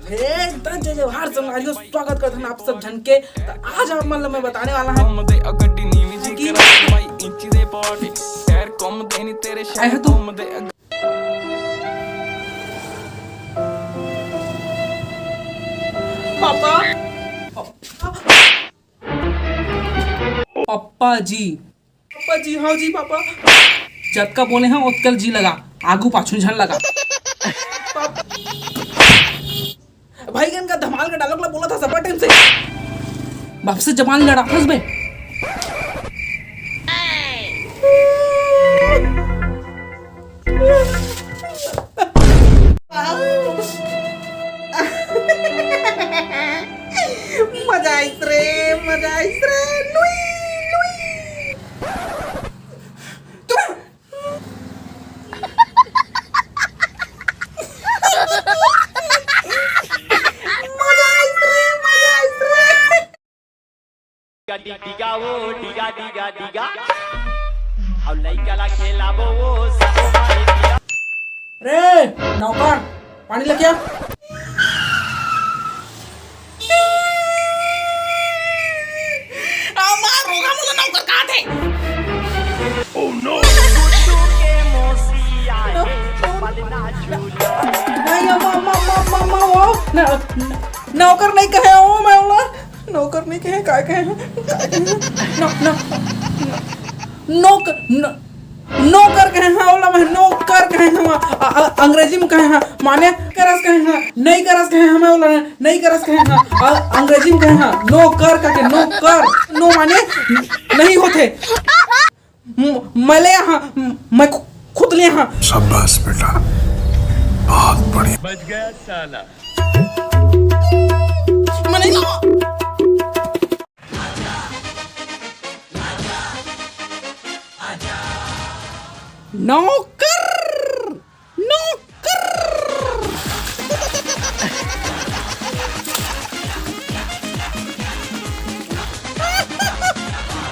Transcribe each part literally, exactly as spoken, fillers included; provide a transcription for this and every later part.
हे त जय जोहार संगवारी हो, स्वागत करथन आप सब झन के। त आज आप मन ल मैं बताने वाला हूँ कि आए हो तू? पापा, पापा जी। पापा जी, हाँ जी पापा। जतका बोले हंव ओतका ल जी लगा, आगू पाछू झन लगा। पापा। भाई, इनका धमाल का डायलॉग ला बोला था सफा टाइम से। बाप से जबान लड़ाथस बे। मजा आइस रे, मजा आइस रे, लुई, लुई। मजा आइस रे, मजा आइस रे। डिगा डिगा वो, डिगा डिगा डिगा। अब लइका ला खेलाबो वो, सबो मारे डिगा। रे नौकर, पानी लेके आ। अम्मा, रोगा मुझे नौकर कहा थे। नहीं, अम्मा, अम्मा, अम्मा, अम्मा, अम्मा, वो, न-, न-, नौकर नहीं कहे, ओ मैं बोला, नौकर नहीं कहे, काय कहे, काय कहे, न-, न-, नौकर, न-, नौकर कहे हाँ, ओला मैं नौकर कहे हाँ, अ-, अ-, अंग्रेजी में कहे हाँ, माने करस कहे हाँ, नहीं करस कहे हाँ, मैं ओला नहीं करस कहे हाँ, अ-, अंग्रेजी में कहे हाँ, नौकर कहे, नौकर, नो माने नहीं होथे। म-, मैं ले हाँ, म-, मैं खु-, खुद ले हाँ। शाबाश बेटा, बहुत बढ़िया। बच गया साला। मैं नहीं लाऊं। नौकर, नौकर।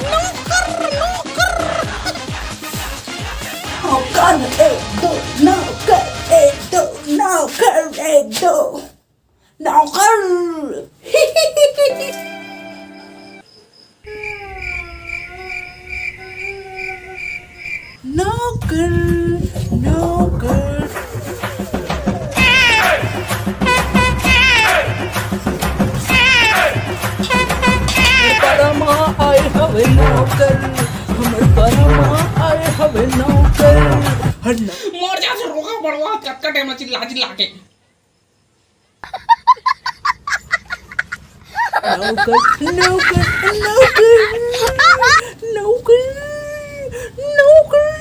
नौकर, नौकर। नौकर एक दो, नौकर एक दो, नौकर एक दो। नौकर। नौकर, नौकर। परमा आए हवे नौकर, हमर परमा आए हवे नौकर। हट ना। मोर जा से रोगा बड़वा, कतका टाइम चिल्ला चिल्ला के। नौकर, नौकर, नौकर, नौकर, नौकर।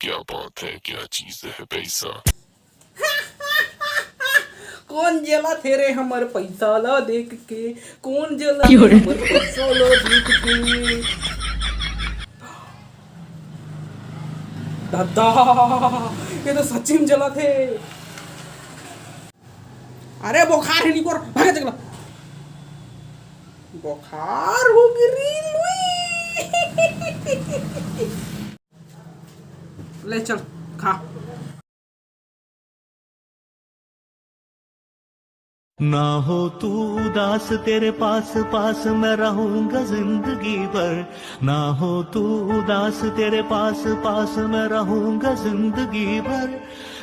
क्या बात है, क्या चीज है पैसा। कोन जलत हे रे हमर पैसा ला देख के, कोन जलत हे हमर पैसा ला देख के। दादा, ये तो सच्ची में जलत हे। अरे बोखार हे निकोर, भागे जगला। बोखार हो गिरी लुई। ले चल, खा। ना हो तू उदास, तेरे पास पास मैं रहूंगा जिंदगी भर। ना हो तू उदास, तेरे पास पास मैं रहूंगा जिंदगी भर।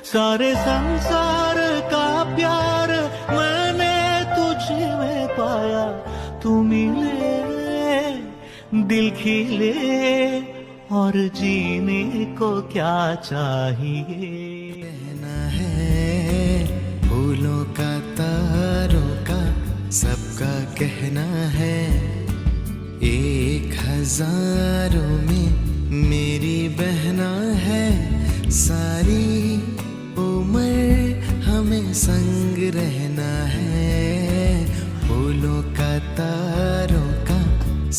सारे संसार का प्यार मैंने तुझ में पाया, तू मिले दिल खिले और जीने को क्या चाहिए। कहना है फूलों का, तारों का, सबका कहना है, एक हजारों में मेरी बहना है। सारी उम्र हमें संग रहना है, फूलों का, तारों का,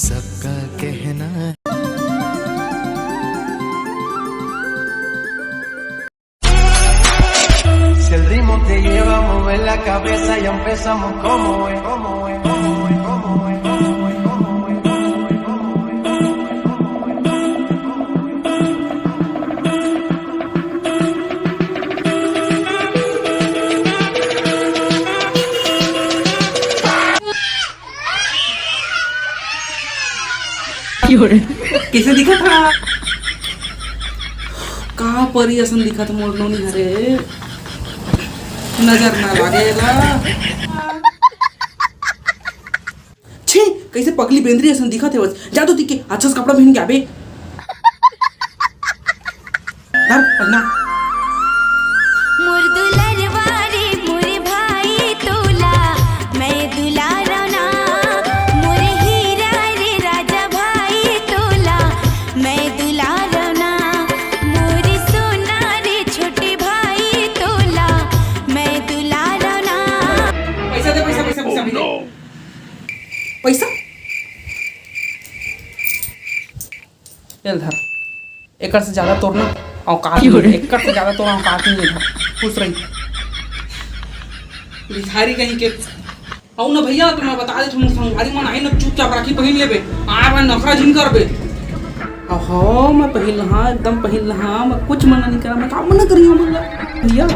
सबका कहना है। Si el ritmo te lleva a mover la cabeza, ya empezamos como es, como es, como es, como es, como es, como es, como es, como es, como es, como es, como es, como es, como es, como es. कइसे दिखत हा? का परी असन दिखत मोर नोनी हरे, नजर ना लागे ला। छी, कइसे पगली बेंदरी असन दिखत हे बस। जा तो दिखे, अच्छा से कपड़ा पहन के आबे। धर, पहना। मोर दुलरवा रे मोर भाई तोला, मैं दुलारव ना। मोर हीरा रे राजा भाई तोला, मैं दुलारव ना। मोर सोना रे छोटे भाई तोला, मैं दुलारव ना। पैसा दे, पैसा, पैसा, पैसा, पैसा। पैसा? ये धर। एकर से ज्यादा तोर ना औकात नहीं है। एकर से ज्यादा तोर औकात नहीं है। खुश रही। भिखारी कहीं के। अउ ना भैया, तो मैं बता देथों, संगवारी मन आही ना, चुपचाप राखी पहिन लेबे। आय बाय नखरा झिन करबे। अहो, मैं पहिन लहा, एकदम पहिन लहा, मैं कुछ मना नहीं करा, मैं का मना करी हूँ भैया? भैया,